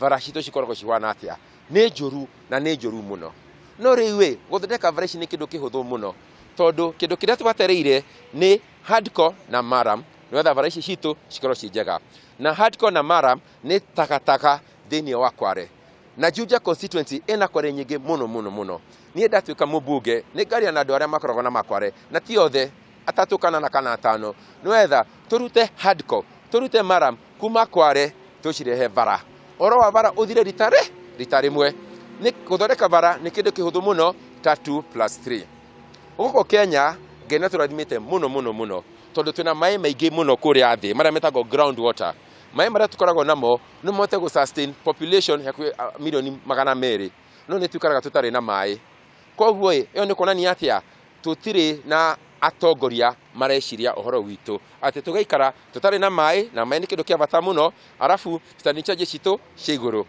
Bara citũ cikoragwo cihana atĩa? Nĩ njũru na nĩ njũru mũno. No rĩu ĩ, gũthondeka bara ici nĩ kĩndũ kĩhũthũ mũno, tondũ kĩndũ kĩrĩa tũbatarĩire nĩ hardcore na murram, nĩgetha bara ici citũ cikorwo ciĩ njega. Na hardcore na murram nĩ takataka thĩinĩ wa kware. Na Juja constituency ĩna kware nyingĩ mũno mũno mũno. Niĩ ndatuĩka mũmbunge nĩ ngaria na andũ arĩa makoragwo na makware, na ti othe, atatũ kana na kana atano, nĩgetha tũrute hardcore, tũrute murram kuma kware tũcirehe bara. Ũhoro wa bara ũthire rita rĩmwe. Nĩ gũthondeka bara nĩ kĩndũ kĩhũthũ mũno ta 2 plus 3. Gũkũ Kenya Ngai nĩ atũrathimĩte mũno mũno mũno, tondũ twĩna maĩ maingĩ mũno kũrĩa thĩ marĩa metagwo ground water. Maĩ marĩa tũkoragwo namo no mahote gũ sustain population hakuhĩ milioni 200, no nĩ tuikaraga tũtarĩ na maĩ. Koguo ĩ, ĩyo nĩ kuonania atĩa tũtirĩ na atongoria mareciria ũhoro witũ, atĩ tũgaikara tũtarĩ na maĩ, na maĩ nĩ kĩndũ kĩa bata mũno, arabu standing charges citũ cia igũrũ.